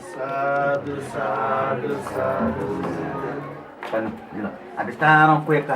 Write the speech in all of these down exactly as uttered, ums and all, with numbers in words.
साधु, साधु, साधु। आ, बिस्तारं क्वय्‌का।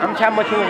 हम छ्याम मछिम।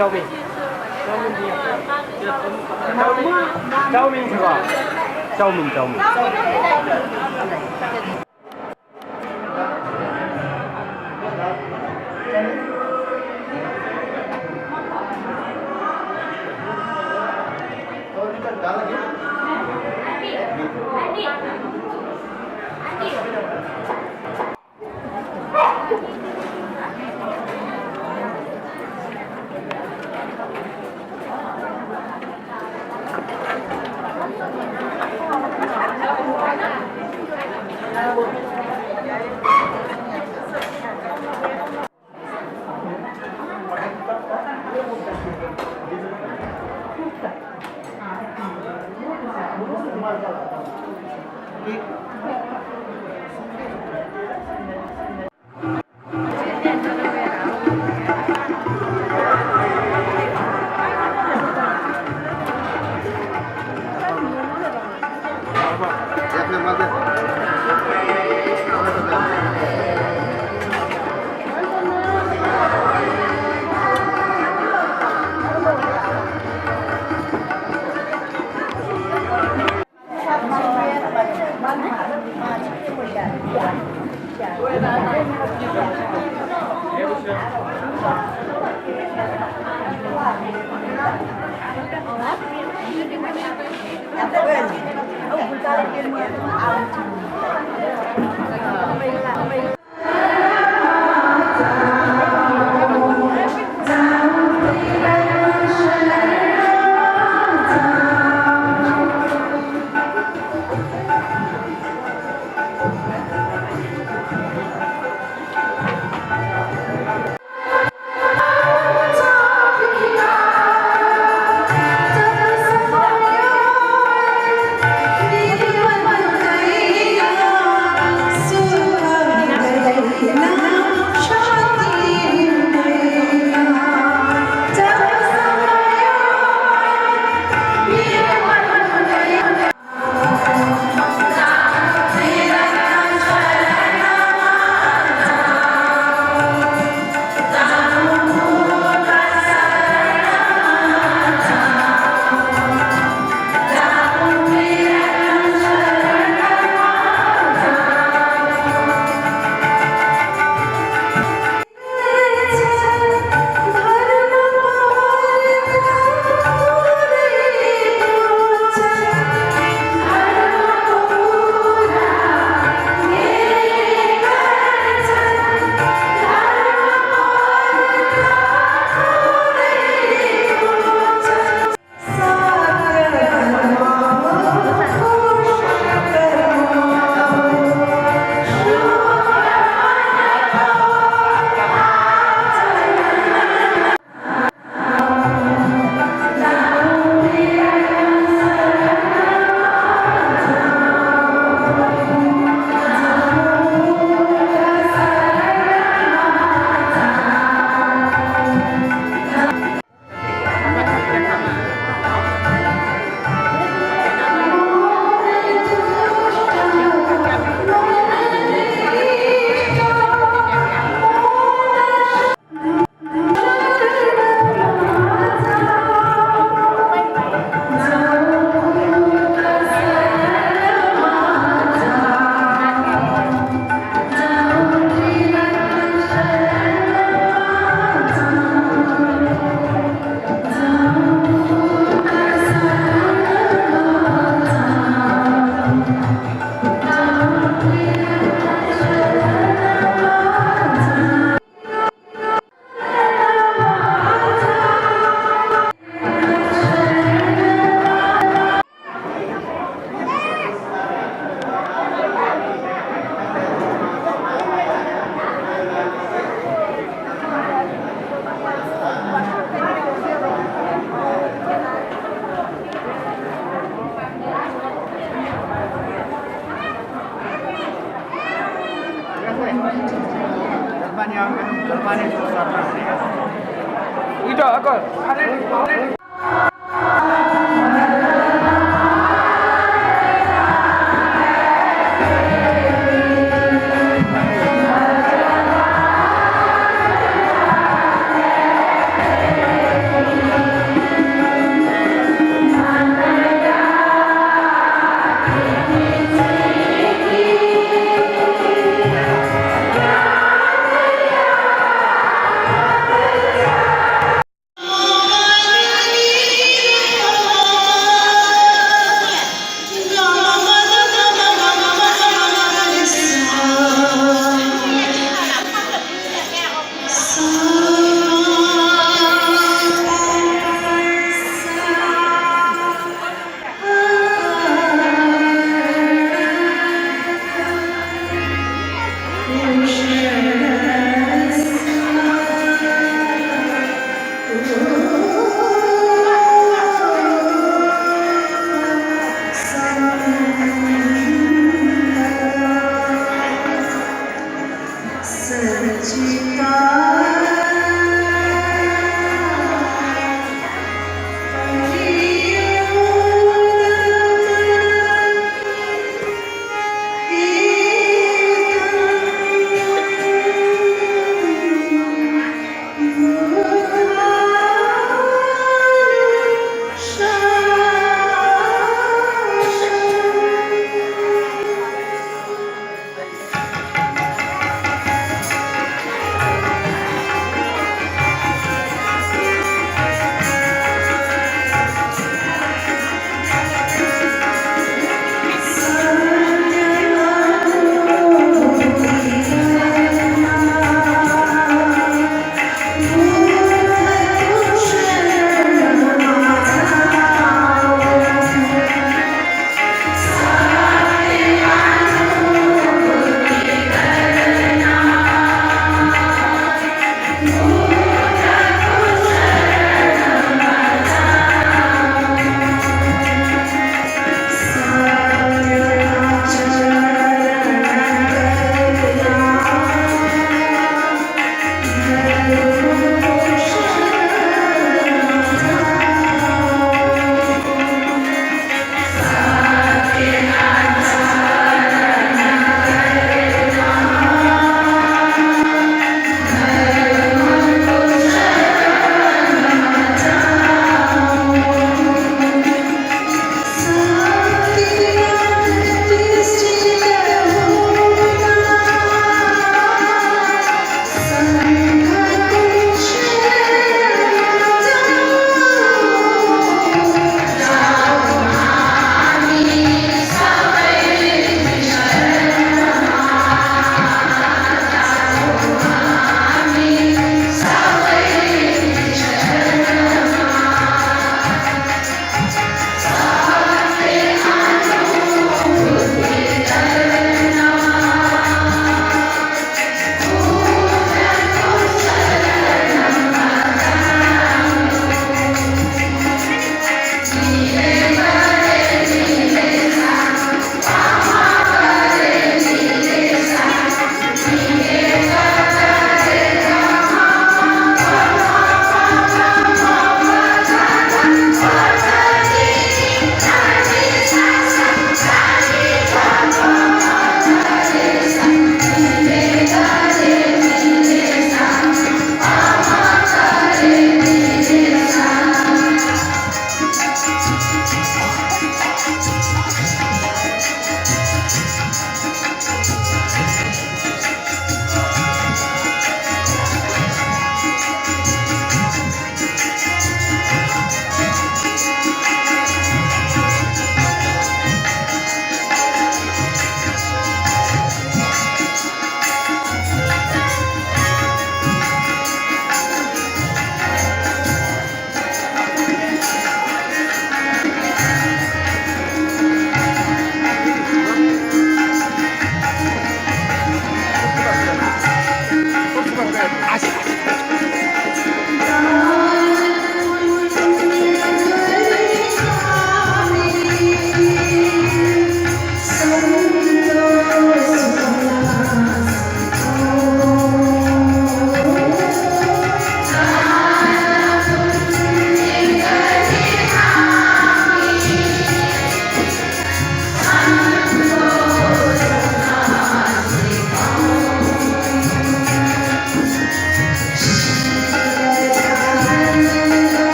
चाउमिन। चाउमिन छगः। Chowmein, chowmein.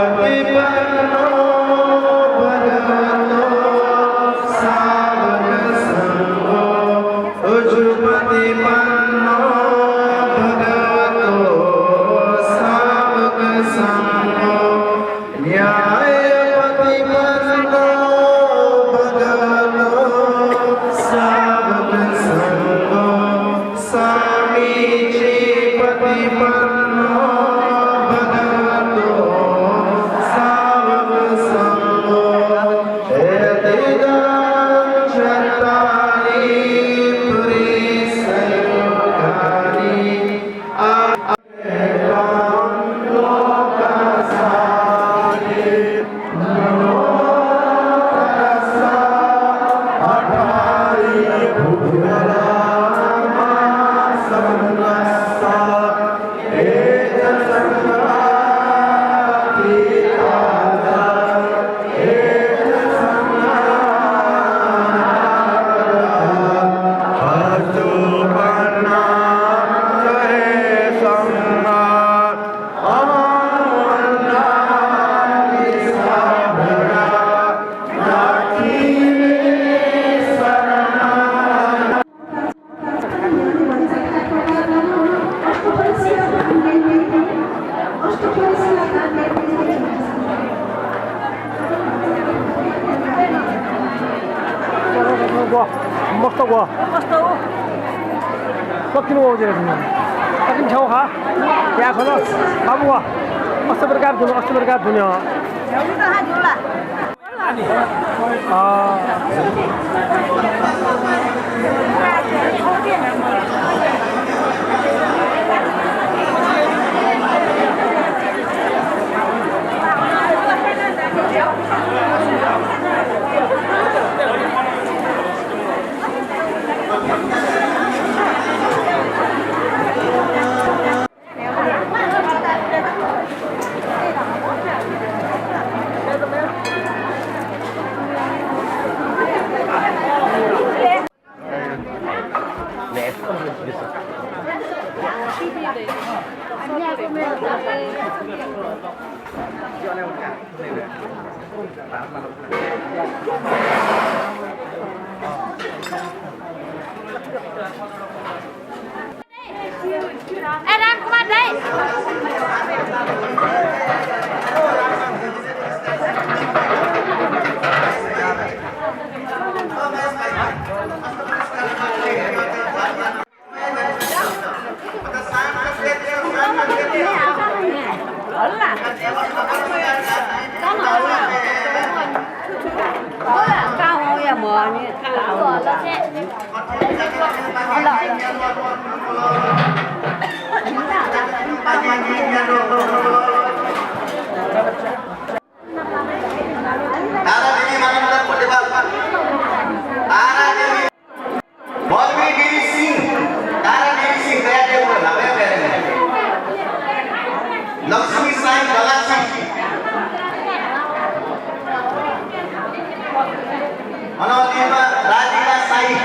सुपतिपन्नो भगवतो सावकसंघो, उजुपतिपन्नो भगवतो सावकसंघो, न्यायपतिपन्नो भगवतो सावकसंघो, सामीचीपतिपन्नो भगवतो सावकसंघो। इदं चत्तारि पुरिसयुगानि आ ग्व, मस्त ग्व। मस्त हो। कखिन वः जे। कखिन छौ खा। या खन। बाबु वा। अष्ट प्रकार धुन, अष्ट प्रकार धुन। अँ। ए, रामकुमार दाइ। तारा देवी मानन्धर पटेवाल, तारा देवी, बलबीर देवी सिंह, तारा देवी सिंह, कया देवी को नाम है, कया देवी। लक्ष्मी साई दलासी, अनंलिपा राधिका साई,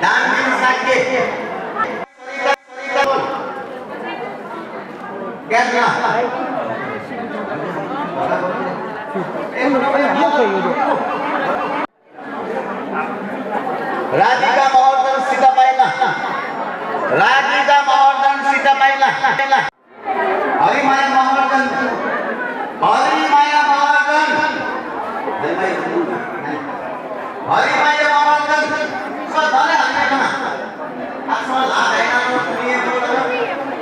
दानवीर शाक्य, राधिका महर्जन सीता माइला, राधिका महर्जन सीता माइला, हरिमाया महर्जन, हरिमाया महर्जन, हरिमाया महर्जन, सर, धन्य हरिमाया। आसमान लागाय् नाम तुम्हें बोल।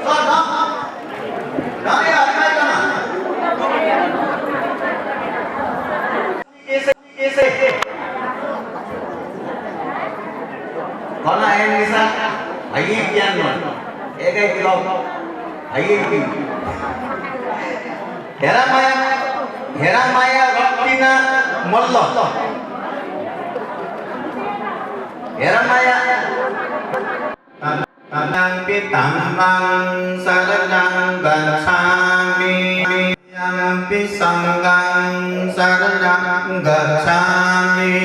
सर, धन। धन्य हरिमाया। गन आयन निसा हयेक यान, एगै किलो हयेक दिन। हेरामाया, हेरामाया रक्तिना मल्ल। हेरामाया। तदपि धम्मं शरणं गच्छामि। यम्पि संघं शरणं गच्छामि।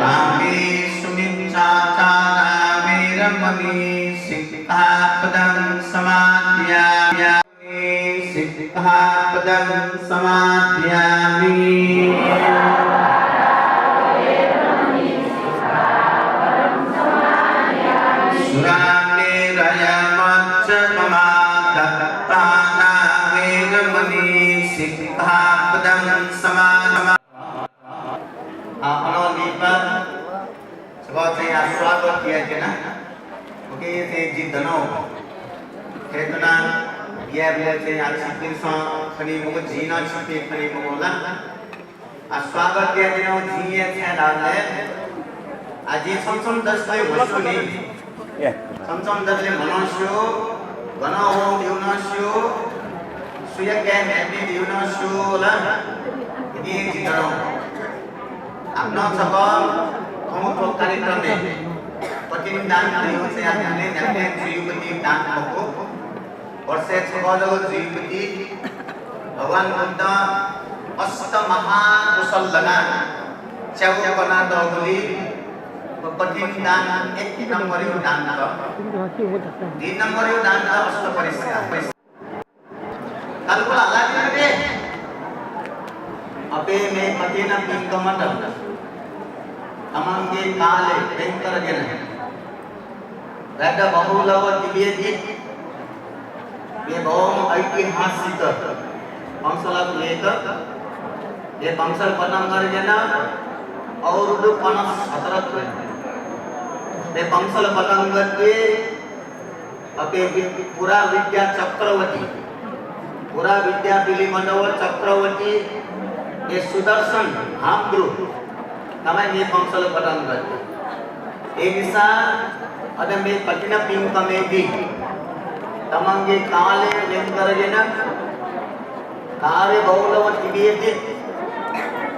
कामेसु मिच्छाचारः वेरमणी सिक्खापदं समादियामि। सिक्खापदं समादियामि। सुरामेरयमज्जपमादत्ताना वेरमणी सिक्खापदं समादियामि। आ, अनंलिपा छकः चाहिँ आ स्वागत यायेत्यना। OK, चाहिँ जि दनौ। थथे दना बियाबलय् चाहिँ आ छिकपिन्सं खनी मखु, जिं नं छिकपिं खनी मखु ला। आ स्वागत यायेत्यना जिं हे छाय् धाःसा आ जि छम्ह छम्ह दसले म्हस्यू नि। छम्ह छम्ह दसले म्हस्यू, गन वं धइगु नं स्यू, सुया काय् म्ह्याय् धइगु नं स्यू ला। इपिं जि दनौ। आः नं छकः थौं थ्व कार्यक्रमय् कठिन दान धइगु चाहिँ आः न्ह्याबलें न्ह्याबलें जुइगु दान मखु। वर्षय् छकः जक जुइगु भगवान बुद्धं अष्ट महाकुशल लनाः च्यागू कनातःगुलिं कठिन दान एक नम्बरयागु दान खः। दुई नम्बरयागु दान खः अष्ट परिष्कार। कालकुला लागिरे। अबे मे कठिन पिंकमत। तमंगे काले वेंकरगेन। राजा बहुलव तिबेदित। मे बहुम ऐतिहासिक पंसल लेख। मे पंसल पतंगरगेन। औरुदु पनस हतरत। मे पंसल पतंगत्वे अबे वि-, पुरा विद्या चक्रवर्ती, पुरा विद्या बिलिमण्डल चक्रवर्ती, ए सुदर्शन हाम्ब्रु, तमंगे पंसल पतंगत्वे। ए निसा, अदमे कठिन पिंकमेदि, तमंगे काले वेंकरगेन, काव्य बहुलव तिबेदित,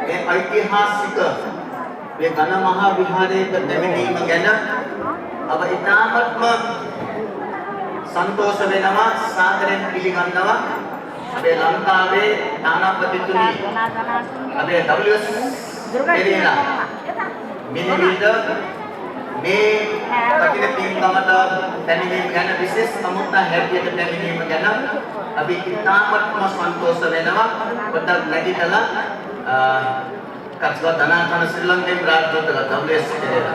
मे ऐतिहासिक, मे गन महाविहारय् तमिनीम्ह गन। अब इतामत्म संतोष वेनवा, सादरें पिलिगन्नवा। अबे लंकावे तानापति तुनी, अबे डब्ल्यूएस पेरेरा, मिनिमित, मे कठिन पिंकमत तमिनीम्ह गन, विशेष अमुता हेपियत तमिनीम्ह गन। अबे इतामत्म संतोष वेनवा, पतक नदी तला, अ, कच्छ दनाथन श्रीलंकेन राजदूत का डब्ल्यूएस पेरेरा।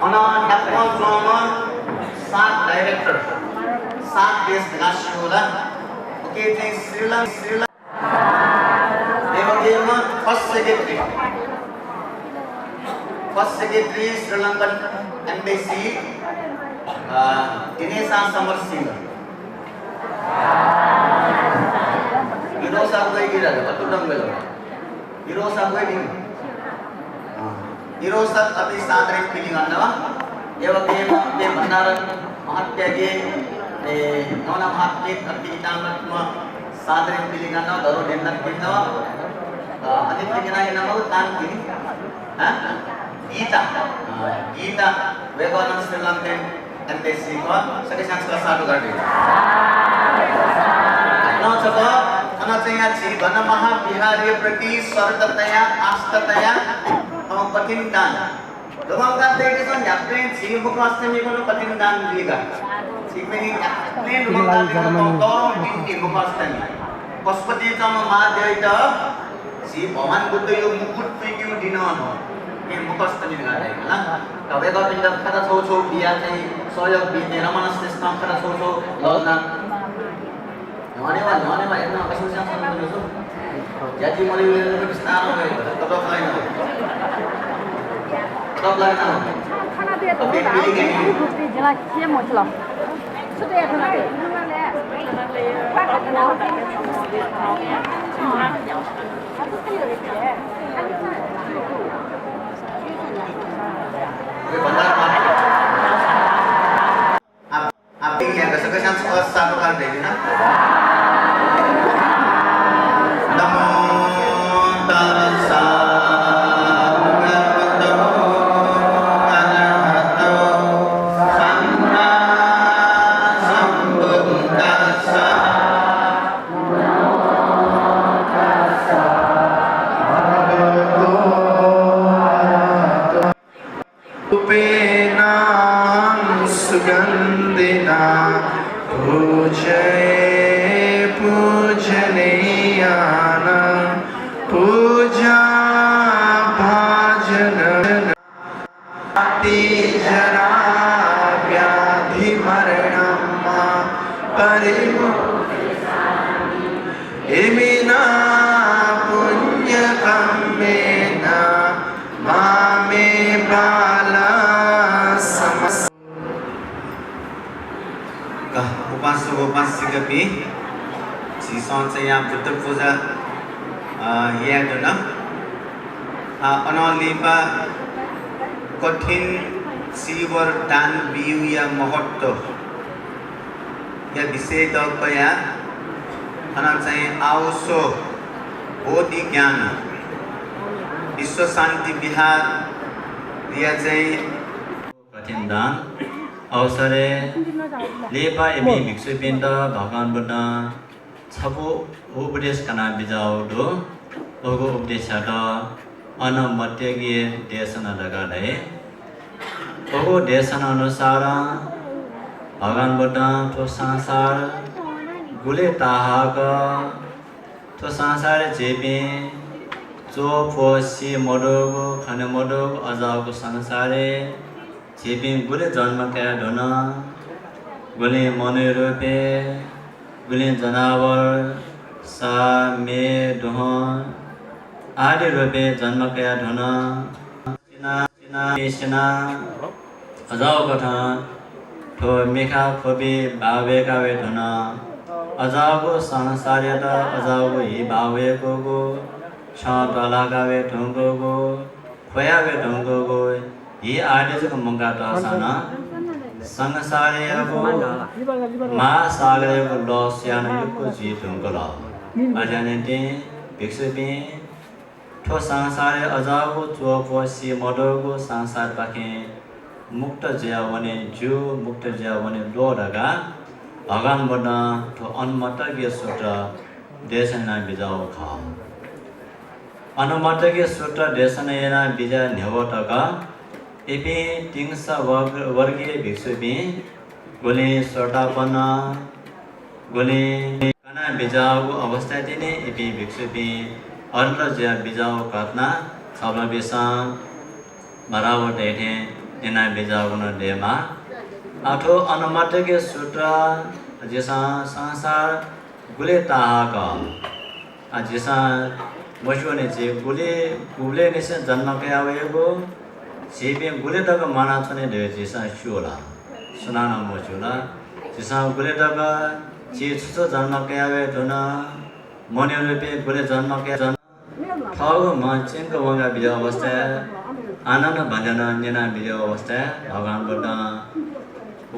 अन डाक्टर च्वंम्ह सात डाइरेक्टर, सात देश विकास होला। OK, चाहिँ श्रीलं-, श्रीलं-, Secretary, first secretary Sri Lankan embassy, uh, Dinesha Samarasinghe. Irosa goi gira da, batu dang belo. Irosa goi din. Ah. Irosa tapi sadrin pilingan nama. Ewa ke ma, ke bandar mahat ke ke, eh, nona mahat ke tapi tamat ma sadrin pilingan nama, daru dennak din nama. Ah, ani pilingan nama tanti. Ha? Gita. अ, गीता वय्कलं Sri Lankan embassy खः, सकसिनं छकः साधुकार दय्कि। अन छकः, अन चाहिँ झी वन महाविहारया प्रति श्रद्धा तयाः, आस्था तयाः, अ, कठिन दान। लुमंकाः तयेत न्ह्याबलें झी मुखाष्टमी खन कठिन दान दीगु। झीपिं न्ह्याबलें लुमंकाः तयेत तःधंगु दिन दु मुखाष्टमी। पशुपतिं च्वंम्ह महाद्यःयात झी भगवान बुद्धया मुकुट पुइकेगु दिनं नं हे मुखाष्टमी धकाः धाइ ला। का वय्कःपिन्त खता छगू छगू बियाः चाहिँ सहयोग बीगु रमण श्रेष्ठं खता छगू छगू लःल्हाना। न्ह्यःने वा, न्ह्यःने वा, एकदम असुविधा छ, जाति मरि बिस्तार वइ, कतः लाइन। कतः लाइन। आप, आप भी क्या कर सकते हैं, सबका साथ उठा देंगे ना। नमो तस्सा भगवतो अरहतो सम्मा सम्बुद्धस्सा। धूपेन सुगन्धिना पूजये पूजनीयानां पूजा भाजन। जाति जरा व्याधि मरणं मा परिमुञ्चतां। इमिना पुण्यकम्मेन मामे बाला समस। का, उपासक उपासिकापिं, झीसं चाहिँ यहाँ बुद्ध पूजा, अ, याये धुन। अ, अनं लिपा कठिन चीवर दान बीगुया महत्व या विषयत कयाः अन चाहिँ आःगु स्व बोधि ज्ञान विश्व शान्ति विहारया चाहिँ कठिन दान अवसरय् लिपा इपिं भिक्षुपिन्त भगवान बुद्धं छपु उपदेश कना बिज्याःगु दु। उगु उपदेशयात अनमतज्ञ देशना धकाः धाइ। उगु देशना अनुसारं भगवान बुद्धं थ्व संसार गुलि ताहाकः, थ्व संसारय् झीपिं च्वः प्वः सी मदुगु, खने मदुगु अज्याःगु संसारय् झीपिं गुलि जन्म कयाः धुन, गुलिं मनूया रूपय्, गुलिं जनावर, सा, मे, दुहं आदि रूपय् जन्म कयाः धुन। सिना, सिना, सिना, अज्याःगु कथं थ्व मिखा ख्वबि बाः वय्का वये धुन। अज्याःगु संसारयात अज्याःगु हि बाः वय्कूगु, छ्यं त्वालाका वये धुंकूगु, ख्वया वये धुंकूगु हि आदि जक मुंका तःसां नं संसारयागु महासागरयागु लः स्वयाः नं यक्व जुइ धुंकल। अज्याःनिंतिं भिक्षुपिं थ्व संसारय् अज्याःगु च्वः प्वः सी मदुगु संसारपाखें मुक्त जुयाः वने ज्यू, मुक्त जुयाः वने द्वः धकाः भगवान बुद्धं थ्व अनमतज्ञ सूत्र देशना याना बिज्याःगु खः। अनमतज्ञ सूत्र देशना याना बिज्याः न्ह्यवः तक इपिं तिंसा वर्ग, वर्गीय भिक्षुपिं गुलिं श्रोतापन्न, गुलिं कना बिज्याःगु अवस्थाय् तिनि इपिं भिक्षुपिं अरहत जुया बिज्याःगु घटना छलबिसं बराबर धइथें न्यना बिज्याःगु नं दयेमाः। अ, थ्व अनमतज्ञ सूत्र झीसं संसार गुलि ताहाकः, आ, झीसं मस्यूनि, झी गुलि, गुबलय् निसें जन्म कया वयागु, झीपिं गुलि तक म्वानाच्वनी धयागु झीसं स्यू ला? सुनानं मस्यू ला? झीसं गुलि तक झी छु छु जन्म कया वये धुन, मनूया रूपय् गुलि जन्म कया धुन, थःगु म्ह चिंक वंका बिज्याःगु अवस्थाय् आनन्द भन्तेनं न्यना बिज्याःगु अवस्थाय् भगवान बुद्धं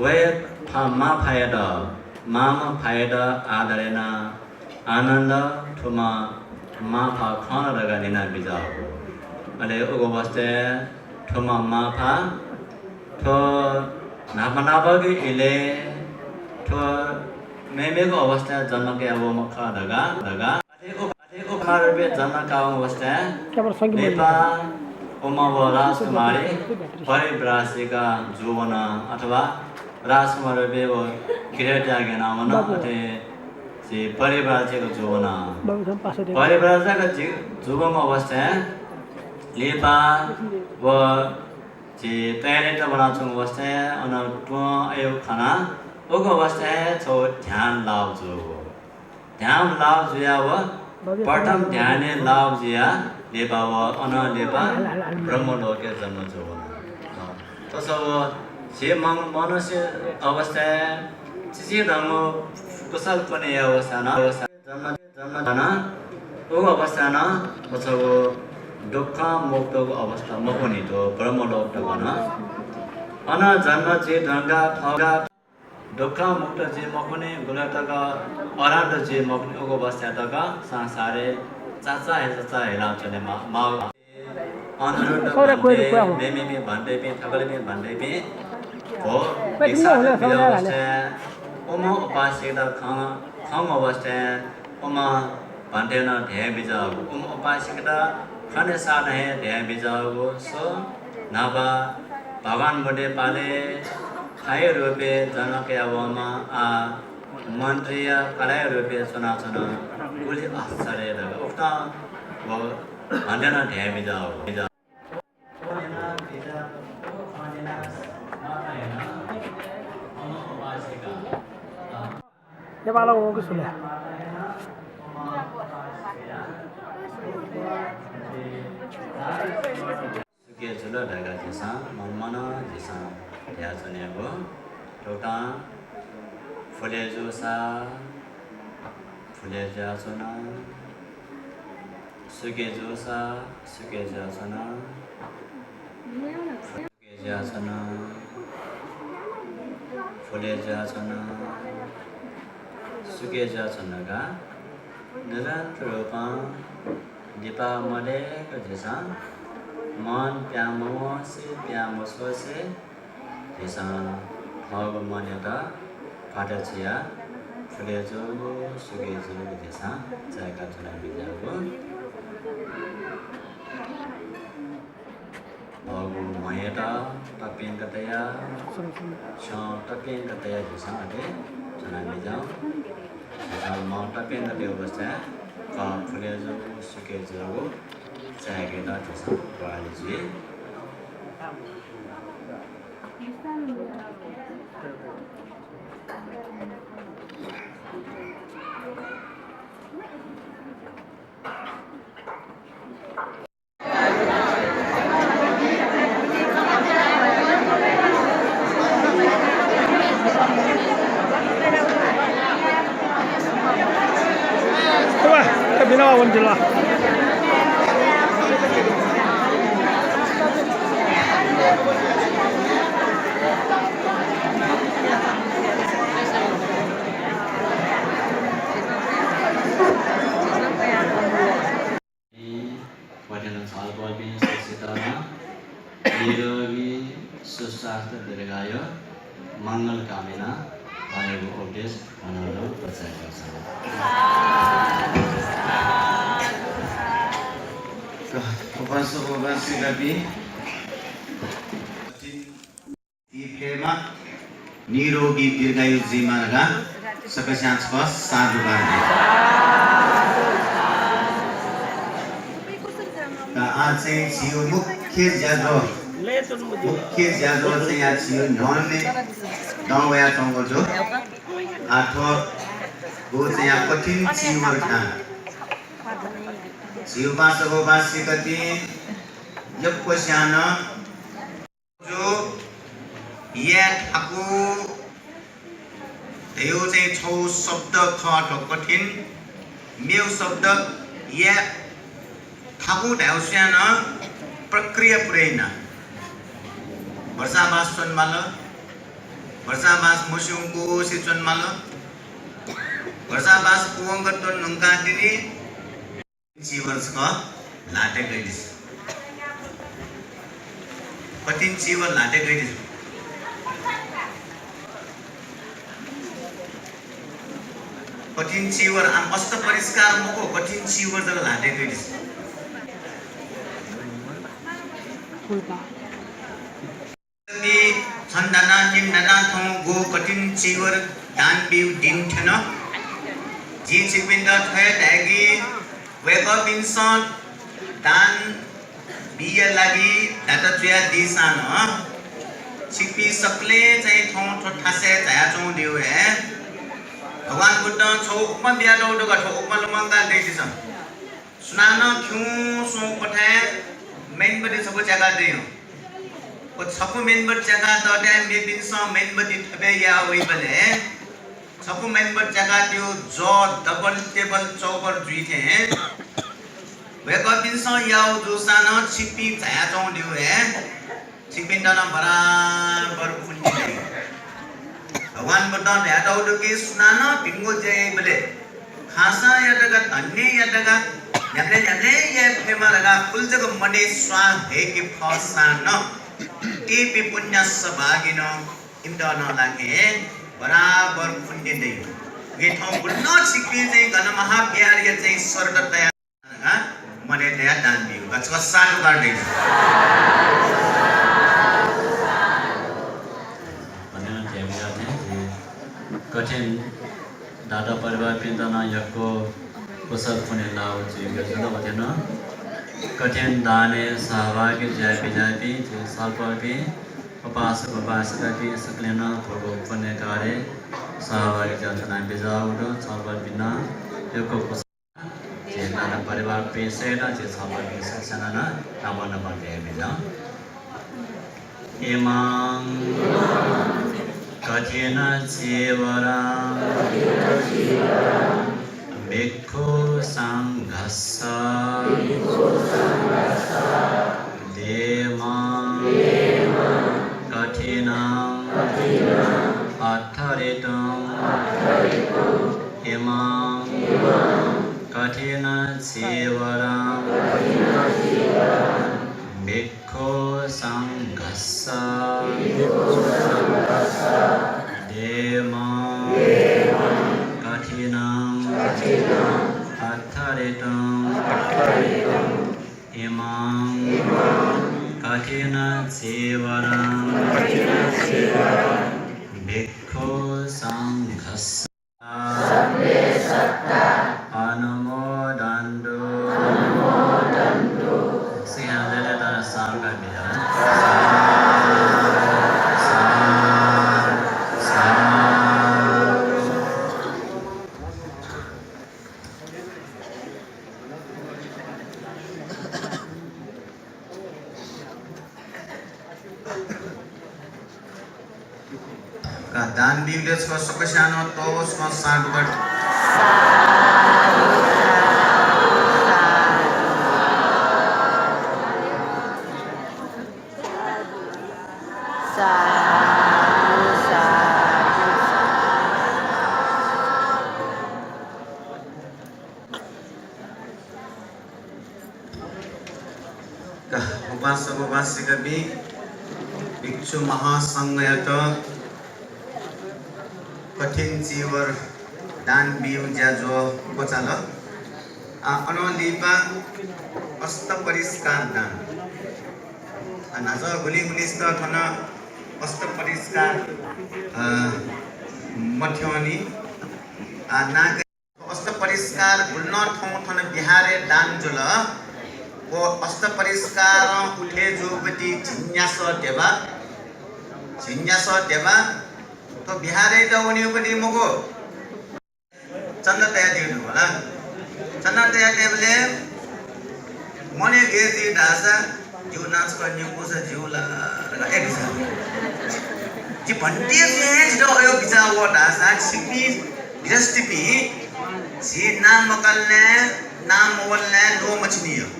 वया फा-, मां फायात, मांम्ह फायात आदर यानाः आनन्द, थुम्ह मांफा खः ला धकाः न्यना बिज्याःगु। अले उगु अवस्थाय् थुम्ह मांफा थ्व न्हापा न्हापांगु इलय् थ्व मेमेगु अवस्थाय् जन्म कया वःम्ह खः धकाः, धकाः अथे उप-, अथे उपमा रूपय् जन्म काःम्ह अवस्थाय् लिपा उम्ह व राजकुमारी परिव्राजिका जूवन अथवा राजकुमार रूपय् व गृहत्याग यानावन। अथे झी परिव्राजिका जूवन। परिव्राजिका जि-, जूवंम्ह अवस्थाय् लिपा व झी तयारीत वनाच्वंगु अवस्थाय् अन तुं अय् खनाः उगु अवस्थाय् छगू ध्यान लाभ जूगु। ध्यान लाभ जुयाः व प्रथम ध्यानय् लाभ जुयाः लिपा व अनं लिपा ब्रह्मलोकय् जन्म जूवन। तसकं व झी मन-, मनूया अवस्थाय् चिचिधंगु कुशल पुण्यया अवस्थाय् नं, अवस्थाय् जन्म, जन्म जूवन। उगु अवस्थाय् नं व छगू दुःख मुक्तगु अवस्था मखुनि, थ्व ब्रह्मलोक तक नं। अन जन्म जुइ धुंकाः थःगु दुःख मुक्त जुइ मखुनि, गुलि तक अरहन्त जुइ मखुनि, उगु अवस्थाय् तक संसारय् चाचा हे चाचा हिलाच्वने मा-, माः। अनुरुद्ध भन्ते, मेमेपिं भन्तेपिं, थकालिपिं भन्तेपिं, भो भिक्षाटन बिज्याःगु अवस्थाय्, उम्ह उपासिकात खं-, खंगु अवस्थाय्, उम्ह भन्तेनं धया बिज्याःगु, उम्ह उपासिकात खने साथं हे धया बिज्याःगु, स्व, न्हापा भगवान बुद्धया पालय् फया रूपय् जन्म कया वःम्ह आः मन्त्रीया कलाःया रूपय् च्वनाच्वन, गुलि आश्चर्य धकाः उकथं व भन्तेनं धया बिज्याःगु। नेपालं वंगु सुले। सुके जुल धकाः झीसं मम्मनं झीसं धयाच्वनेगु। थुकथं फुले जूसा फुले जुयाच्वन, सुके जूसा सुके जुयाच्वन। सुके जुयाच्वन, फुले जुयाच्वन, सुके जुयाच्वन धकाः निरन्तर रूपं लिपा मदय्क झीसं मन प्यां मवंसे, प्यां मछ्वसे झीसं थःगु मनयात फाटा छुयाः फुले जूगु, सुके जूगु झीसं चाय्का च्वना बिज्याःगु। थःगु म्हयात तप्यंक तयाः, छ्यं तप्यंक तयाः झीसं अथे च्वना बिज्याहुँ। झीसं म्ह तप्यंक तये अवस्थाय् कः फुले जूगु, सुके जूगु चाय्केत झीसं ग्वाहालि जुइ। वथें नं छलपोलपिं सकसितं नं निरोगी, सुस्वास्थ्य, दीर्घायु, मंगल कामना यानाः थःगु उपदेश मनोरथ बचाय् यानाच्वना। उपासक उपासिकापिं, ती फयेमा, निरोगी दीर्घायु जुइमा धकाः सकस्यां छकः साधुवाद। का आः चाहिँ झीगु मुख्य ज्याझ्वः, मुख्य ज्याझ्वः चाहिँ आः झीगु न्ह्यःने दं वयाच्वंगु दु। आः थ्व गु चाहिँ आः कठिन चीवर खँ। झी उपासक उपासिकापिं यक्वस्यां नं जु या थाकु धयो चाहिँ छौ शब्द खः थ्व कठिन, मेउ शब्द या थाकु धायु स्वयां नं प्रक्रिया पुरै याना। भर्चा बास च्वनेमाल, भर्चा बास मस्यूंकुसे च्वनेमाल, भर्चा बास पूवंक त्वने धुंकाः तिनि चीवर छकः ल्हातय् गइदिसँ। कठिन चीवर ल्हातय् गइदिसँ। कठिन चीवर आम अष्ट परिष्कार मखु, कठिन चीवर जक ल्हातय् गइदिसँ। छन्दाना निन्दाना थौं गु कठिन चीवर दान बिउ दिं थ्यन। जिं छिकपिन्त थ्व हे धायेकि, वय्कःपिन्सं दान बिया लागि दाता जुयादीसां नं छिकपिं सकलें चाहिँ थौं थ्व थासय् झायाच्वंगु दिउ हे। भगवान बुद्धं छौ उपमा बियातःगु दु का, थ्व उपमा लुमंकाः दय्‌कि सँ। सुनानं खिउँ स्वंगु क्वथाय् मेणबत्ती छपु च्याकाः दइ हँ। व छपु मेणबत्ती च्याकाः तःथें मेपिन्सं मेणबत्ती थपय् याः वइबलय् छपु मेणबत्ती च्याकाः त्यू जः double टेबल चौबल जुइ थें वय्कःपिन्सं याःगु जूसां नं छिकपिं झायाच्वंगु दिउ हे। छिकपिन्त नं बराबर पुण्य दइ। भगवान बुद्धं धयातःगु दु कि सुनानं भिंगु ज्या याइबलय् खासां यात का, धन्यं यात का, न्ह्याबलें न्ह्याबलें याये फयेमा धकाः उलि जक मनय् स्वां हय्के फःसां नं तेपि पुण्यस्स भागिनः, इमित नं लाखे बराबर पुण्य दइ। उकिं थौं गुलिं नं छिकपिं चाहिँ गन महाविहारया चाहिँ शर्त तया धकाः मनय् तयाः दान बिउ का। छकः साधुकार दइ। धन्यवाद। कठिन दाता परिवारपिन्त नं यक्व कुशल पुण्य लाःगु जुइगु जुल। अथे नं कठिन दानय् सहभागी जुयाः बिज्याःपिं झी छलपोलपिं उपासक उपासिकापिं सकलें नं थुगु पुण्य कार्यय् सहभागी जुयाच्वना बिज्याःगु दु। छलपोलपिं नं यक्व कुशल झी दाता परिवारपिं सहितं झी छलपोलपिं सकसिनं नं नापं नापं धयाबिज्याहुँ। इमं कठिन चीवरं भिक्षु संघस्स देमं कठिनं अत्थरितुं इमं कठिन चीवरं भिक्षु संघस्स देमं कठिनं अत्थरितुं इमं कठिन चीवरं भिक्षु संघस्स अनुमोदन्तु। अनुमोदन्तु। सिंहासनय् तयाः साधुकार बिज्याहुँ। साधु, साधु, साधु। का दान बीगु दे छकः सकस्यां नं तःवः छकः साधुकार। का उपासक उपासिकापिं भिक्षु महासंघयात कठिन चीवर दान बीगु ज्याझ्वः क्वचाल। आ, अनं लिपा अष्टपरिष्कार दान। आ, न्हाचः गुलिं गुलिंसित थन अष्टपरिष्कार, अ, मथ्यंनि। आ, नाक अष्टपरिष्कार गुलि नं थौं थन बिहारय् दान जुल। व अष्टपरिष्कारं उथले जूगुति झिंन्यासः ध्यबा, झिंन्यासः ध्यबा। थ्व बिहारय् त वनीगुति मखु। चन्दा तयादीगु दु होला। चन्दा तयादीबलय् मनय् गय् जुइ धाःसा, जिगु नां छकः न्यंकूसा ज्यू ला धकाः, ए, बिचाः। जि भन्ते जुयां हे जितः अय् बिचाः वः धाःसा, छिकपिं गृहस्थीपिं झी नां मकालय्, नां मवलय् ल्वःमछिनी।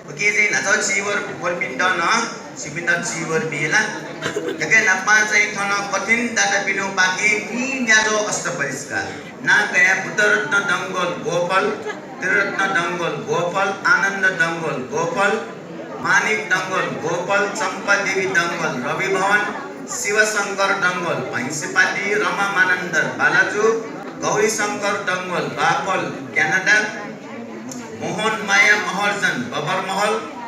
उकिं चाहिँ न्हाचः चीवर वःपिन्त नं छिकपिन्त चीवर बी ला। थथे न्हापां चाहिँ थन कथिन दातापिनिपाखें नीन्याद्वः अष्टपरिष्कार। नां कयाः बुद्धरत्न डंगोल गोपाल, त्रिरत्न डंगोल गोपाल, आनन्द डंगोल गोपाल, मानिक डंगोल गोपाल, चम्पा देवी डंगोल रविभवन, शिवशंकर डंगोल भैंसेपाटी, रमा मानन्धर बालाजु, गौरीशंकर डंगोल बापल क्यानाडा, मोहन माया महर्जन बबरमहल,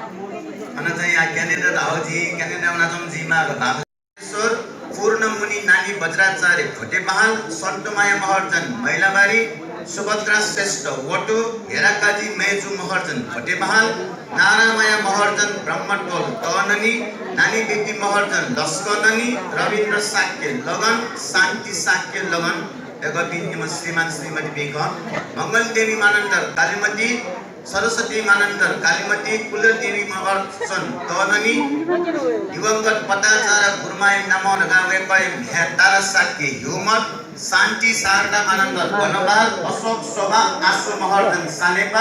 अन चाहिँ या क्यानाडा धाःगु जिं, क्यानाडा वनाच्वंम्ह जिं मां बालेश्वर, पूर्णमुनि नानी बज्राचार्य भोटे बहाल, सन्तमाया महर्जन मैलाबारी, सुभद्रा श्रेष्ठ वटु, हेराकाजी मय्जु महर्जन भोटे बहाल, नारामाया महर्जन ब्रह्मटोल तःननी, नानी बिति महर्जन लस्कननी, रविन्द्र शाक्य लगन, शान्ति शाक्य लगन, दकःपिं निम्ह श्रीमान श्रीमतीपिं खः। मंगल देवी मानन्धर कालीमती, सरस्वती मानन्धर कालीमती, कुलदेवी महर्जन तःननी, दिवंगत पटाचार्य गुरुमांया नामं धकाः वय्कःया म्ह्याय् तारा शाक्य ह्युमत, शान्ति शारदा मानन्धर गणबहाल, अशोक शोभा आशु महर्जन सानेपा,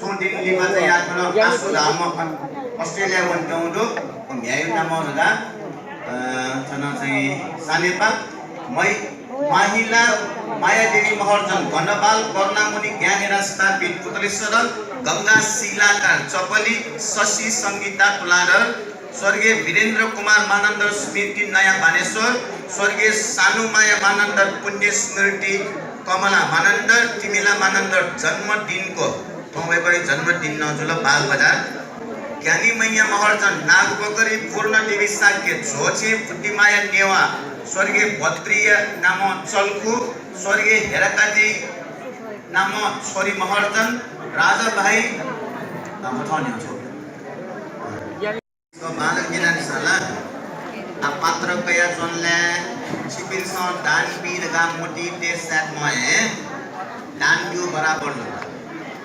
छुं दिं लिपा चाहिँ याकनं आशु धाःम्ह अस्ट्रेलियाय् वनेत्यंगु दु। व म्ह्याय्या नामं धकाः, अ, थन चाहिँ सानेपा, मै-, माहिला मायादेवी महर्जन गणबहाल, करुणामुनि ज्ञानेरा स्थापित पुतलेश्वर, गंगा शिलाकार चपली, शशि संगीता तुलाधर, स्वर्गीय वीरेन्द्र कुमार मानन्धर स्मृति नयाँ बानेश्वर, स्वर्गीय सानुमाया मानन्धर पुण्य स्मृति कमला मानन्धर, तिमिला मानन्धर जन्मदिनको, थौं वय्कःया जन्मदिन नं जुल, बागबजार। ज्ञानी मैया महर्जन नागपोखरी, पूर्ण देवी शाक्य झोछे, बुद्धिमाया नेवाः, स्वर्गीय भद्रिया नामं चल्खु, स्वर्गीय हेराकाजी नामं छोरी महर्जन, राजा भाइ, आ, मथं न्ह्यः छु। बांलाक न्यनादिसँ ला। आ, पात्र कयाच्वंलय् छिकपिन्सं दान बी धकाः मतिइ तये साय्‌क महे दान ब्यू बराबर जुल।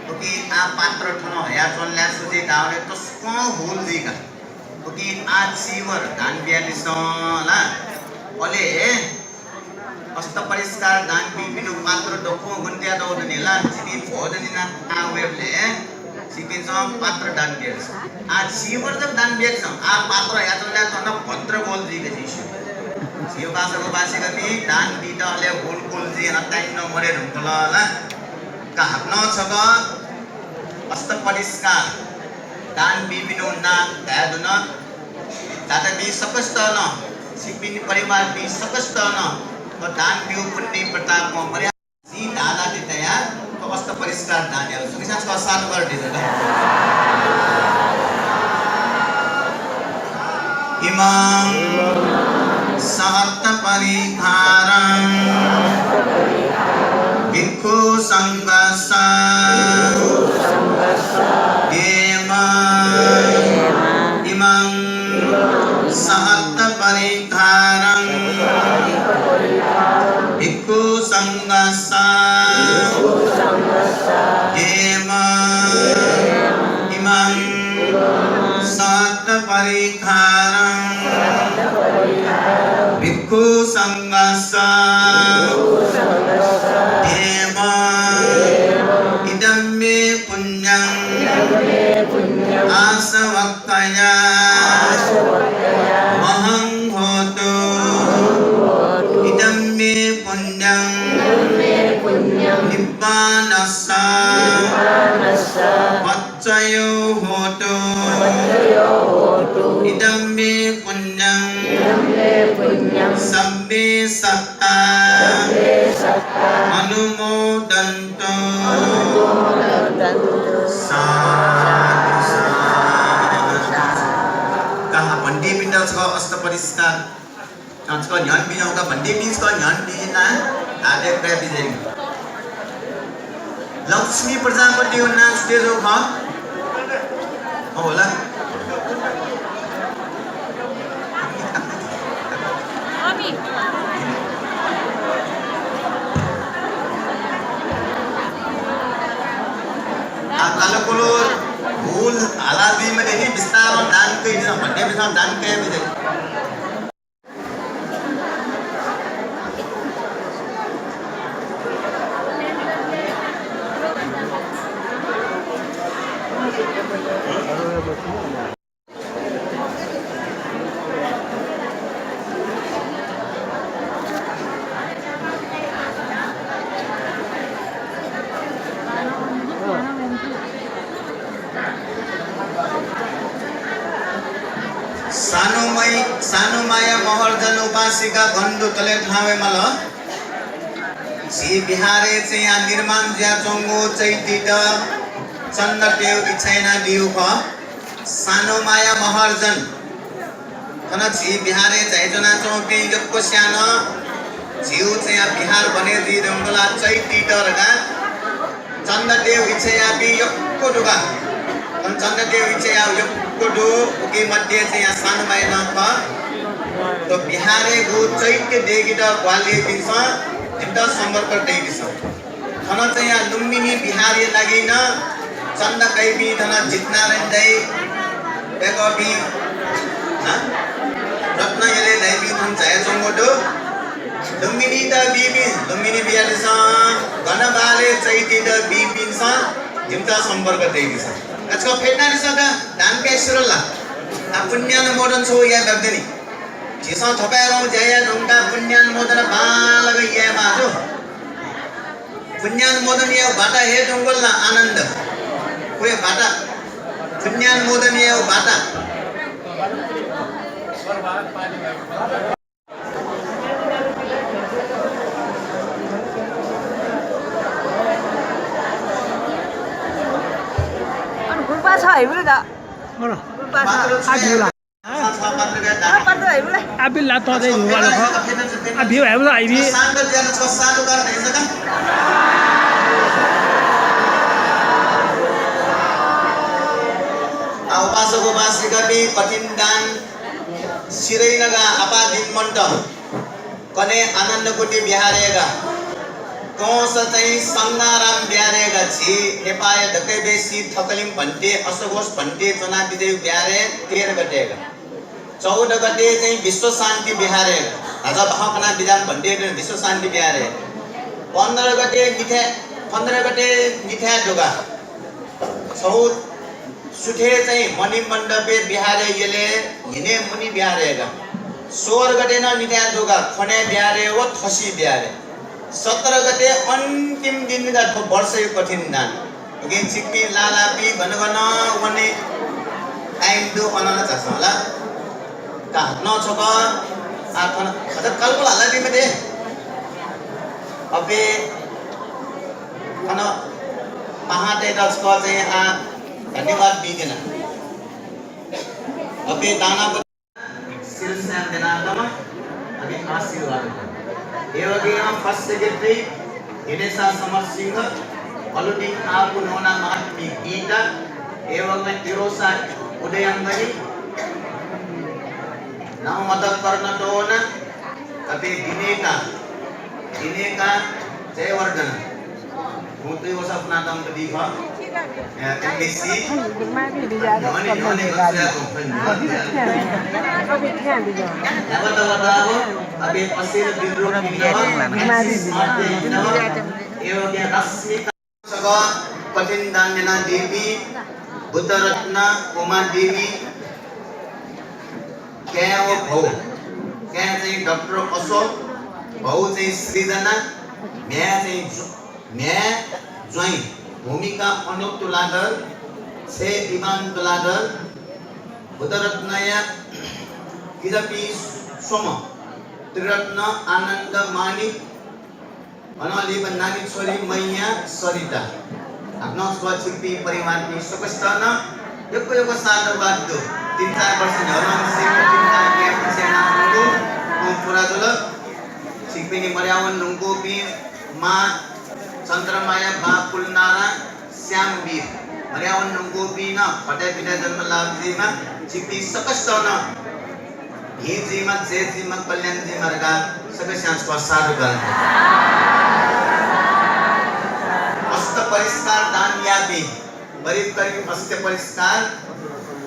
उकिं आ पात्र थन हयाच्वंलय् सुजि धाःबलय् तसकं हुल जुइ का। उकिं आ चीवर दान बियादिसँ ला। अले अष्टपरिष्कार दान बीपिनिगु पात्र दक्वं गन तयातःगु दनि ला, जिपिं भोजन याना वयेबलय् छिकपिन्सं पात्र दान बियादिसँ। आ चीवर जक दान बियादिसँ। आ पात्र हयाच्वंलय् थन भद्र गोल जुइक जिसु। छिगु पासागु पासिकपिं दान बीत अले हुल गोल जुइ याना ताइन नं मदये धुंकल ला। का हाकनं छकः अष्टपरिष्कार दान बीपिनिगु नां धाये धुन। दातापिं सकसितं नं, छिकपिनि परिवारपिं सकसितं नं थ्व दान ब्यूगु पुण्य प्रतापं मर्यादा जिं धाःगु तयाः थ्व अष्टपरिष्कार दान याये। सकसिनं छकः साधुकार दिसँ। इमं सहस्रपरिवारं भिक्षुसंघस्स देम। इमं सहस्रपरिवारं भिक्षुसंघस्स देम। इमं सहस्रपरिवारं भिक्षुसंघस्स देम। इदं मे पुण्यं आसवक्खया महं होतु। इदं मे पुण्यं निब्बानस्स पच्चयो होतु। इदं मे पुण्यं सब्बे सत्ता अनुमोदन्तु। साधु, साधु। का हाकनं भन्तेपिन्त छकः अष्टपरिष्कार। अँ, छकः न्ह्यःने बी, छकः भन्तेपिं छकः न्ह्यःने बी ना, हातय् कयाः बी। लक्ष्मी प्रजापतिया नां छु धइगु खः? अँ, होला। आ, कालकुलुर हुल हालादी दान कयाबी दइ। सानुमाया महर्जन उपासिका गन दु तले थाहां वये माल। झी बिहारय् चाहिँ या निर्माण जुयाच्वंगु चैतीत चन्दा तयेगु इच्छा यानादीगु खः। सानुमाया महर्जन थन झी बिहारय् झायाच्वनाच्वंपिं यक्वस्यां नं झीगु चाहिँ या बिहार बने जुइ धुंकल, चैतीत धकाः चन्दा तयेगु इच्छा याःपिं यक्व दु का। थन चन्दा तयेगु इच्छा याःगु यक्व दु। उकी मध्ये चाहिँ या सानुमाया नं खः। थ्व बिहारय् गु चैत्य देगेत ग्वाहालि याइपिन्सं जिमित सम्पर्क तयादिसँ। थन चाहिँ या लुम्बिनी बिहारया लागि नं चन्दा कइपिं थन जितनारायण दाइ, वय्कःपिं, हँ? रत्न यल दाइपिं थन झायाच्वंगु दु। लुम्बिनीत बीपिं, लुम्बिनी बियादिसँ, गन बालय् चैतीत बीपिन्सं जिमित सम्पर्क तयादिसँ। का छकः फ्यतुनादिसँ का, दान कये सुरु ला। आ, पुण्यानुमोदन छगू याये दनि। झीसं थपाय् रौं ज्या याये धुंकाः पुण्यानुमोदन बांलाक यायेमाः जू। पुण्यानुमोदन यायेगु बाटा हे धुंकल ला आनन्द। व हे बाटा। पुण्यानुमोदन यायेगु बाटा। अनि गुल्पा छ है, बुलु दा। गुल्पा छ। आ, भिउला। आ, पात्र है, बुलु। आ, बिल ला, त दे भिउला, ख। आ, भिउ है, बुलु, आइबी। आ, उपासक उपासिकापिं, कठिन दान सिधइ नगाः आपाः दिं मन्त। कन्हय् आनन्दकुटी बिहारय् का। कंस चाहिँ संज्ञाराम बिहारय् का। झी नेपाःया दकलय् बेसी थकलिम भन्ते, अश्वघोष भन्ते च्वना बिज्याइगु बिहारय् तेह्र गते का। चौध गते चाहिँ विश्वशान्ति बिहारय् का। हाजा बाखं कना बिज्याइम्ह भन्ते विश्वशान्ति बिहारय्। पन्ध्र गते मिथाय्, पन्ध्र गते मिथाय् दु का। छगू सुथय् चाहिँ मणिमण्डपय् बिहारय् यलय् हिने मुनि बिहारय् का। सोह्र गते नं मिथाय् दु का, ख्वनय् बिहारय् व थसि बिहारय्। सत्र गते अन्तिम दिन का थ्व वर्षया कठिन दान। उकिं छिकपिं लालापिं गन गन वने time दु अन नं झासँ ला। का हानं छकः आ थन हत कलकल हला दिमे दे। अबे थन पाहांतय्त छकः चाहिँ आ धन्यवाद बीत्यना। अबे दाना सिल स्यान देनातमा अबे आशीर्वाद। एवगेन first secretary दिनेशा समर सिंह, अलुदिन आबु नोना महात्मी गीता, एवगेन इरोसा उदयंगनी, नवमत कर्णटोना, अबे दिनेका, दिनेका जयवर्धन। हुं तुइ वसः पुनातंक दी खः। ए, एमबीसी। न्ह्यःने, न्ह्यःने गन सुया तुं, न्ह्यःने। न्ह्याबलें वःगु, अबे असेल बिद्रोह किंगल, एवगेन रश्मिका। छकः कठिन दान यानादीपिं बुद्धरत्न, उमादेवी, काय् व भौ। काय् चाहिँ डाक्टर अशोक, भौ चाहिँ सृजना, म्ह्याय् चाहिँ ज्व-, म्ह्याय् ज्वाइँ भूमिका अनुप तुलाधर, छय् इभान तुलाधर, बुद्धरत्नया किजापिं स्वम्ह त्रिरत्न, आनन्द, माणिक, अनं लिपा नानी छोरी मैया सरिता। हानं छकः छिकपिं परिवारपिं सकसितं नं यक्व यक्व साधुवाद दु। तीन चार वर्ष न्ह्यलं सिंह तीन चार वर्ष यानाच्वंगु खँ पूरा जुल। छिकपिनि मर्यावन धुंकूपिं मां चन्द्रमाया, बां कुलनारां, श्यामवीर, मर्यावन धुंकूपिं नं भतय् पितय् जन्म लाभ जुइमा, छिकपिं सकसितं नं भिं जुइमा, जय जुइमा, कल्याण जुइमा धकाः सकसियां छकः साधुवाद। अष्ट परिष्कार दान याःपिं, करिब करिब अष्ट परिष्कार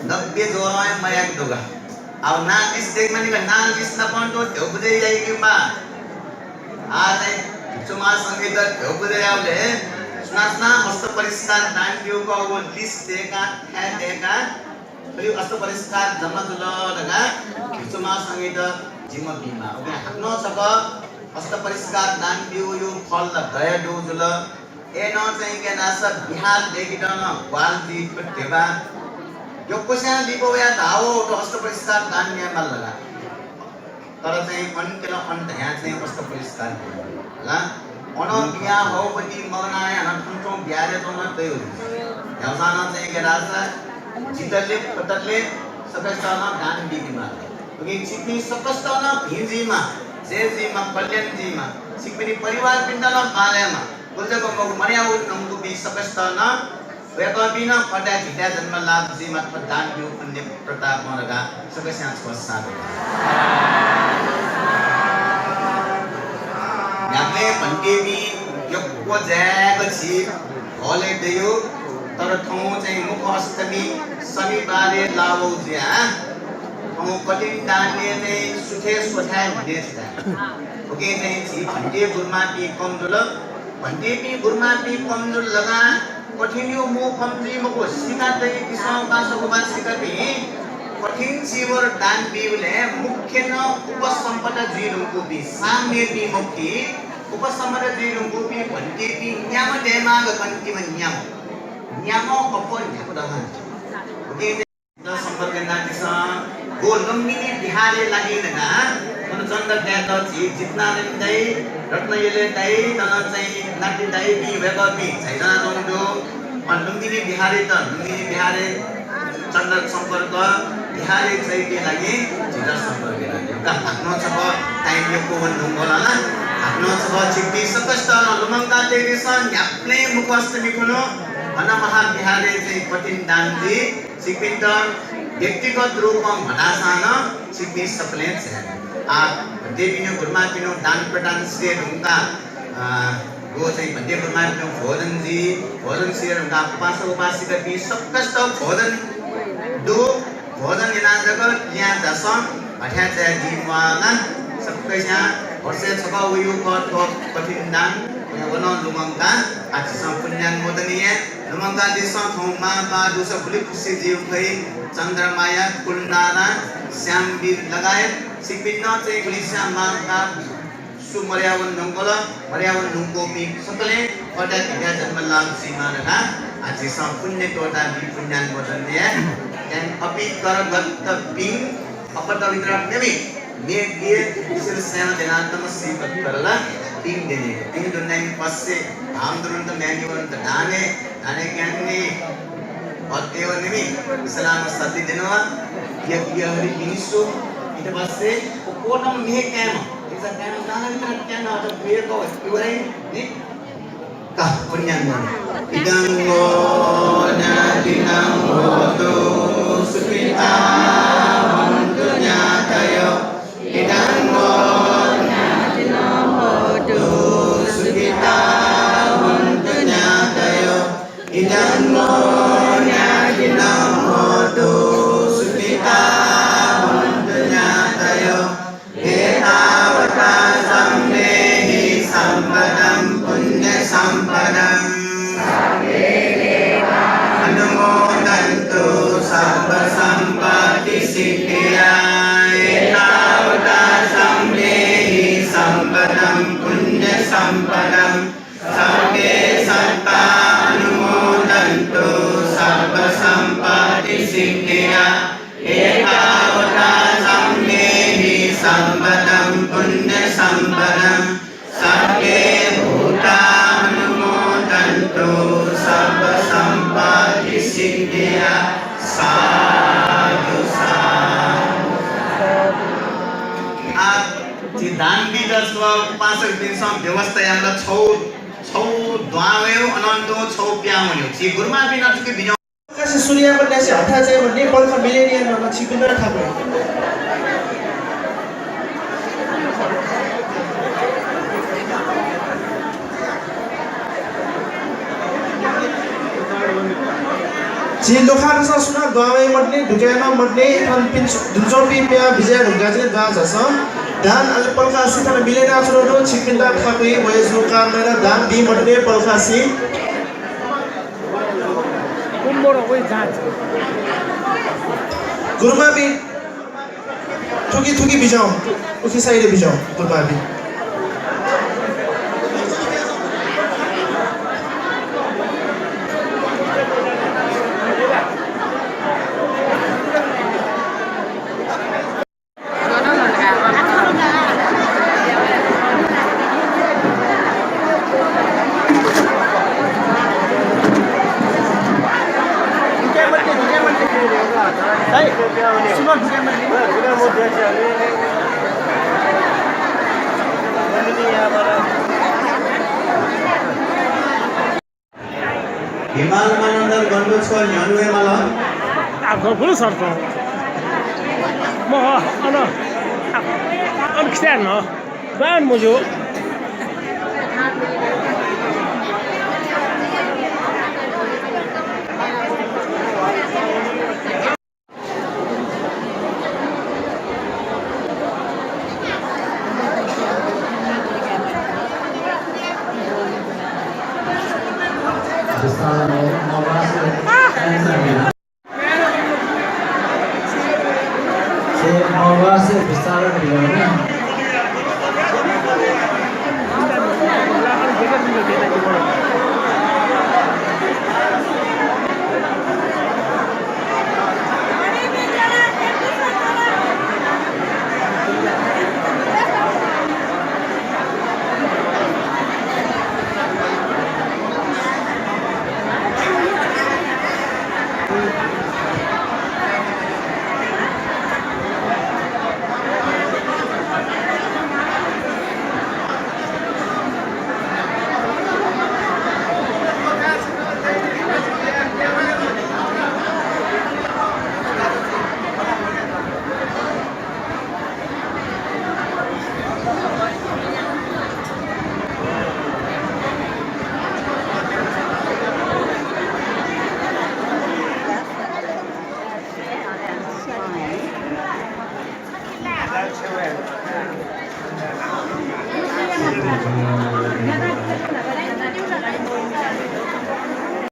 नब्बे जोडं हे मयाक दुगा। अब नां list दय्केमानि का, नां list नापं तुं ध्यबा पुजा याइपिं मा। आः चाहिँ भिक्षु महासंघयात ध्यबा पुजा याःबलय् सुनां सुनां अष्ट परिष्कार दान ब्यूगु list दय्काः, थाय् दय्काः, थ्व अष्ट परिष्कार जम्मा जुल धकाः भिक्षु महासंघयात जिम्मा बीमाः। उकिं हाकनं छकः अष्ट परिष्कार दान ब्यूगु फल ला दया दु जुल। अय्नं चाहिँ गय् धाःसा विहार दय्केत नं ग्वाहालि जुइ, थ्व ध्यबा। यक्वस्यां लिपा वयाः धाःगु, थ्व अष्ट परिष्कार दान यायेमाल धकाः। तर चाहिँ अन केल, अन धयां चाहिँ अष्ट परिष्कार बियाः हल। अनं बियाः हःगु पति मगानाः हानं थन च्वंगु विहारय् च्वंगु नं दइ। न्ह्यागुसां नं चाहिँ गय् धाःसा जितले फतले सकसितं नं दान बीमाल। उकिं छिकपिं सकसितं नं भिं जुइमा, जय जुइमा, कल्याण जुइमा। छिकपिनि परिवारपिन्त नं बांलायेमा। उलि जक मखु, मर्याः वने धुंकूपिं सकसितं नं वय्कःपिं नं फतय् झीथाय् जन्म लाभ जुइमा, थ्व दान ब्यूगु पुण्य प्रतापं धकाः सकसियां छकः साधु। न्ह्याबलें भन्तेपिं यक्व जाय्क झी हलय् दइ, तर थौं चाहिँ मुख अष्टमी शनिबारय् लाःगु जुयाः थौं कठिन दानय् चाहिँ सुथय् स्वथाय् हुने छु धाये। उकिं चाहिँ झी भन्ते गुरुमांपिं कम जुल। भन्तेपिं गुरुमांपिं कम जुल धकाः कठिनया मू कम जुइ मखु, सीका तइपिं उपासक उपासिकापिं कठिन चीवर दान बीबलय् मुख्यनं उपसम्पदा जुइ धुंकूपिं, साम्यपिं मखु कि, उपसम्पदा जुइ धुंकूपिं भन्तेपिं न्याम्ह दयेमाः, कन्तिम्ह न्याम्ह, न्याम्ह अप्वः न्ह्यागु दु। उकिं सम्पर्क यानादिसँ। व लुम्बिनी विहारय् लागिं धकाः थन चन्द्र दाइयात झी जितनारायण दाइ, रत्न यल दाइ, थन चाहिँ नाति दाइपिं वय्कःपिं झायाच्वनाच्वंगु दु। अन लुम्बिनी विहारय् त, लुम्बिनी विहारय् चन्द्र सम्पर्क विहारय् झाइपिं लागि झीत सम्पर्क यानादिसँ। का हाकनं छकः time यक्व वने धुंकल ला। हाकनं छकः छिकपिं सकसितं लुमंकाः तयादिसँ। न्ह्याबलें मुख अष्टमी खुन्हु अन महाविहारय् चाहिँ कठिन दान जुइ। छिकपिन्त व्यक्तिगत रूपं म्हनासां नं छिकपिं सकलें झाये। आः, भन्तेपिनिगु गुरुमांपिनिगु दान प्रदान सिधये धुंकाः, अ, व चाहिँ भन्ते गुरुमांपिनिगु भोजन जुइ, भोजन सिधये धुंकाः उपासक उपासिकापिं सकसित भोजन दु, भोजन यानाः जक लिहां झासँ, भथ्याय् झाये दी म्वाः ला। सकसियां वर्षय् छकः वइगु खः थ्व कठिन दान, व नं लुमंकाः आः झीसं पुण्यानुमोदन याये। लुमंकादिसँ। थौं मां बाः दुसा गुलि खुसि जुइगु खइ। चन्द्रमाया, कुलनारां, श्यामवीर लगायत छिकपिन्त चाहिँ गुलिस्यां मां बाः सु मर्याः वने धुंकल, मर्याः वने धुंकूपिं सकलें अथे धिबा जन्म लाभ जुइमा धकाः आः झीसं पुण्य त्वःताबी, पुण्यानुमोदन याये। Then अपि करगत्तपिं अपवित्रं मेमि, मेगु सिल सयं देनातम सीपत्तर ला पिं देने। पिं दुन्नाइम्ह पस्से भावं दुरन्त म्याङ्गिवन्त दाने, दाने ज्ञाने भक्तेव नेमि, सलाम सद्दि देनवा, यज्ञ हरि पिनिसु, इत पस्से, कोटम मेह कायम, इसा कायम दाना वितरण कायम, अत प्रिय को, इवरे, नि? का पुण्यानुमोदन। इदं वो ञातिनं होतु, सुखिता होन्तु ञातयो। इदं वो ञातिनं होतु, सुखिता होन्तु ञातयो। इदं वो ञातिनं होतु, सुखिता होन्तु ञातयो। एतावता सम्मेहि सम्पदं पुण्यसम्पदं। अनुमोदन्तु सब्बसम्पत्तिसिद्धिया। एतावता सम्मेहि सम्पदं पुण्यसम्पदं। सब्बे सत्ता अनुमोदन्तु सब्बसम्पत्तिसिद्धिया। एतावता सम्मेहि सम्पदं पुण्यसम्पदं। सब्बे भूता अनुमोदन्तु सब्बसम्पत्तिसिद्धिया। साधु, साधु। आः झी दान बीत छकः उपासकपिन्सं व्यवस्था यानाः छगू, छगू दुहां वयेगु, अनंतुं छगू पिहां वनेगु। झी गुरुमांपिन्त थुकी बिज्याहुँ। प्रकाश सूर्या उपन्यास हथाय् चाहिँ नेपाल का मिलेनियम मा छिपिन्त थापे। झी लुखातसं सुनां दुहां वये मतिनि, दुकाय् नं मतिनि, थन पिं दुंचौंपिं पिया बिज्याये धुंकाः जिं दुहां झासँ। दान अले पलखासी थन मिले यानाच्वनागु दु, छिकपिन्त थाकुइ वये जूगु कारणं नं दान बी मतिनि पलखासी। गुरुमांपिं थुकी थुकी बिज्याहुँ, उखे साइडय् बिज्याहुँ, गुरुमांपिं। हिमाल मानन्धर गणगुच्छ न्ह्यःने वयेमाल। आ, ग-, गुरु सर त। म, अन, आ, अन खिचाय् न। बान मजू।